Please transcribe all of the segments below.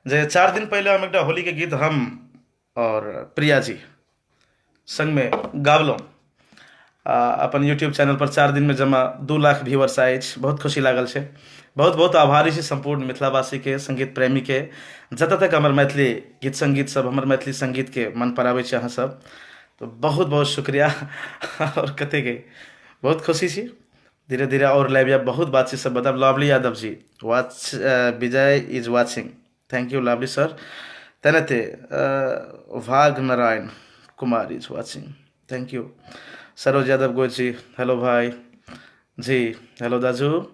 जे 4 दिन पहिले हम एकटा होलीके गीत हम आओर प्रिया जी सङ्गमे गाबलहुँ अपन यूट्यूब चैनल पर। 4 दिनमे जमा 2 लाख व्यूअर्स अछि। बहुत खुशी लागल छै। बहुत बहुत आभारी छी सम्पूर्ण मिथिलावासीके, सङ्गीत प्रेमीके, जतऽ तक हमर मैथिली गीत सङ्गीत सब, हमर मैथिली सङ्गीतके मन पराबै छै अहाँ सब, तऽ बहुत बहुत शुक्रिया। आओर कतेके बहुत खुशी छी। धीरे धीरे आओर लाइव या बहुत बात छै सब बताब। Lovely Yadav ji watch, Vijay is watching, thank you lovely sir. तेनाहिते भाग Narayan Kumar is watching, thank you. Saroj Yadav Goyal ji, hello भाई जी, हेलो दाजु।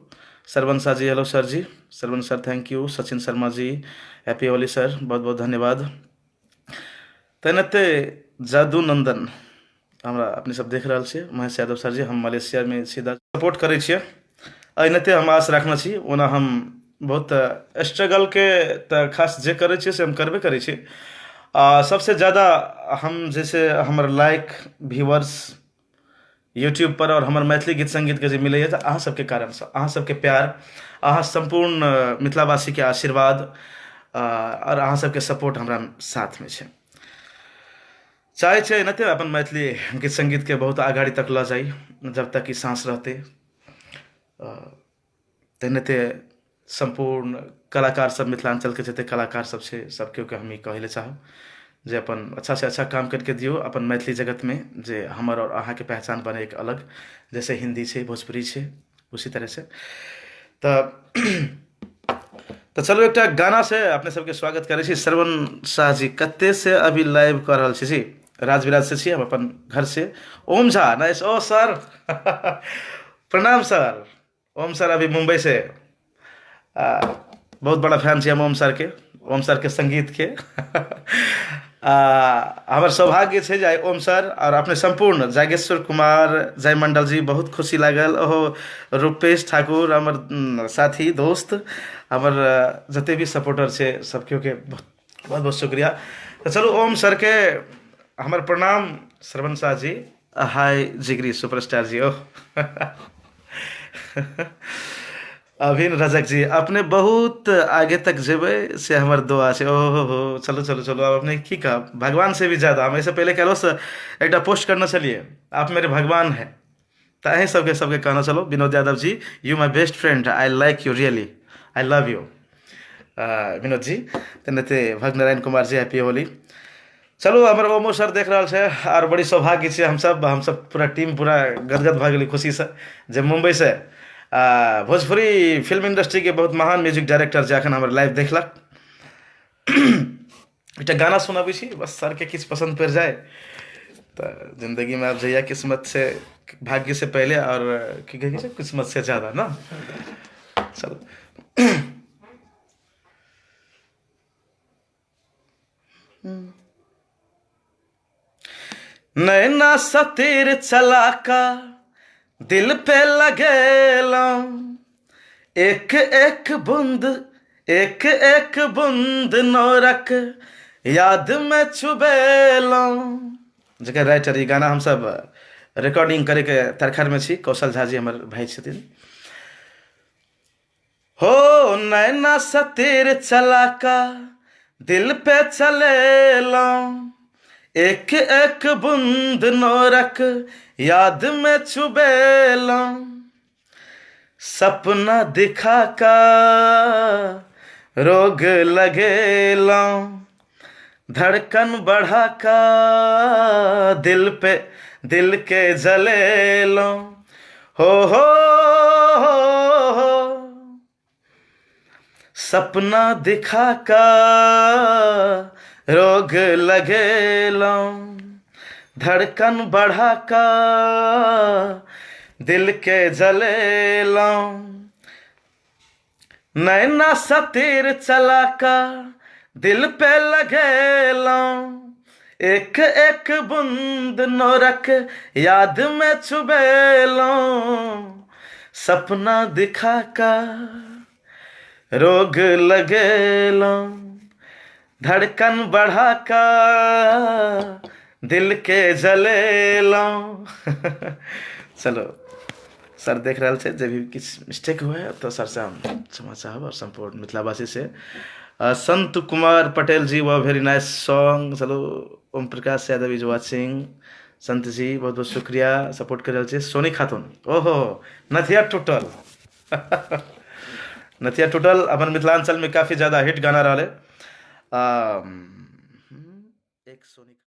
Sarwan Shah ji, hello sir ji, Sarwan sir, thank you. Sachin Sharma ji, happy Holi sir, बहुत बहुत धन्यवाद। तेनाहिते जादू नंदन हमरा अपने सब देख रहल छियै। महेश यादव सर जी, हम मलेशियामे सीधा सपोर्ट करै छियै, एनाहिते हम आस रखने छी। ओना हम बहुत स्ट्रगलके तऽ खास जे करै छियै से हम करबे करै छी। आ सबसे ज्यादा हम जैसे हमर लाइक, व्यूअर्स यूट्यूब पर आओर हमर मैथिली गीत सङ्गीतके जे मिलैए, तऽ अहाँ सबके कारणसँ, अहाँ सबके प्यार, अहाँ सम्पूर्ण मिथिलावासीके आशीर्वाद आओर अहाँ सबके सपोर्ट हमरा साथमे छै। चाहै छै एनाहिते अपन मैथिली गीत सङ्गीतके बहुत अगाडि तक लऽ जाइ, जब तक ई साँस रहतै। तेनाहिते सम्पूर्ण कलाकार सब, मिथिलाञ्चलके जते कलाकार सब छै, सब केओके हम ई कहै लए चाहब जे अपन अच्छासँ अच्छा काम करिके दियौ अपन मैथिली जगतमे, जे हमर आओर अहाँके पहचान बनै एक अलग, जैसे हिन्दी छै, भोजपुरी छै, उसी तरहसँ। तऽ चलू, एकटा गाना से अपने सबके स्वागत करै छी। श्रवण शाह जी, कते से अभी लाइव कऽ रहल छी जी? राजविराज से छी हम, अपन घर से। ओम झा, नाइस। ओ सर, प्रणाम सर। ओम सर अभी मुंबई से। बहुत बड़ा फैन छी हम ओम सर के, ओम सर के संगीत के। हमर सौभाग्य छै जे आइ ओम सर आओर अपने सम्पूर्ण जागेश्वर कुमार जय मंडल जी, बहुत खुशी लागल। ओहो रूपेश ठाकुर, हमर साथी दोस्त, हमर जते भी सपोर्टर छै, सब केओके बहुत बहुत बहुत शुक्रिया। तऽ चलू, ओम सरके हमर प्रणाम। श्रवण शाह जी, हाय जिगरी सुपरस्टार जी। ओह, अभिन रजक जी, अपने बहुत आगे तक जेबै से हमर दुआ छै। ओहो हो, चलू चलू चलू। आब अपने की कहब, भगवान से भी ज्यादा। हम एहिसँ पहिले कहलहुँ से एकटा पोस्ट करने छलियै, आप मेरे भगवान है। तऽ अहीं सबके सबके कहना। चलो, Vinod Yadav ji, you my best friend, I like you, really I love you Vinod ji. तेनाहिते भगनारायण कुमार जी, हैप्पी होली। चलू, हमर ओमो सर देख रहल छै आओर बड़ी सौभाग्य छै। हमसब हमसब पूरा टीम पूरा गदगद भऽ गेलै खुशीसँ जे मुम्बईसँ भोजपुरी फिल्म इंडस्ट्रीके बहुत महान म्यूजिक डायरेक्टर जे एखन हमर लाइव देखलक। एकटा गाना सुनाबै छी, बस सरके किछु पसन्द पड़ि जाय तऽ जिन्दगीमे आब जहिया किस्मत से, भाग्य से पहले आओर की कहै छै, किस्मत से ज्यादा ना। चलू। नैना सतीर चला का दिल पे लगेलहुँ, एक एक बूंद, एक एक बूंद नोरक याद में चुबेलहुँ। जकर राइटर, ई गाना हमसब रिकॉर्डिंग करैके तरखरमे छी। कौशल झा जी हमर भाय छथिन। हो नैना सतीर चला का दिल पे चलेलहुँ, एक एक बूंद नोरक याद में चुबेलहुँ, सपना दिखा का रोग लगेलहुँ, धड़कन बढ़ा का दिल पे दिल के जलेलहुँ, हो हो हो, सपना दिखा का रोग लगेलहुँ, धड़कन बढ़ा का दिल के जलेलहुँ, नैना सतीर चला का दिल पे लगेलहुँ, एक एक बूंद नोरक याद में चुबेलहुँ, सपना दिखा का रोग लगेलहुँ, धड़कन बढ़ा का दिल के जलेलहुँ। चलो, सर देख रहल छै। जे भी किछु मिस्टेक हुए तऽ सरसँ हम क्षमा चाहब आओर सम्पूर्ण मिथिलावासी से। संत कुमार पटेल जी, वाह, वेरी नाइस सॉन्ग। चलो, Om Prakash Yadav is watching. Sant जी, बहुत बहुत शुक्रिया, सपोर्ट कर रहल छी। सोनी खातून, ओहो, नथिया टूटल, नथिया टूटल अपन मिथिलांचल में काफी ज्यादा हिट गाना रहले। एक सोनी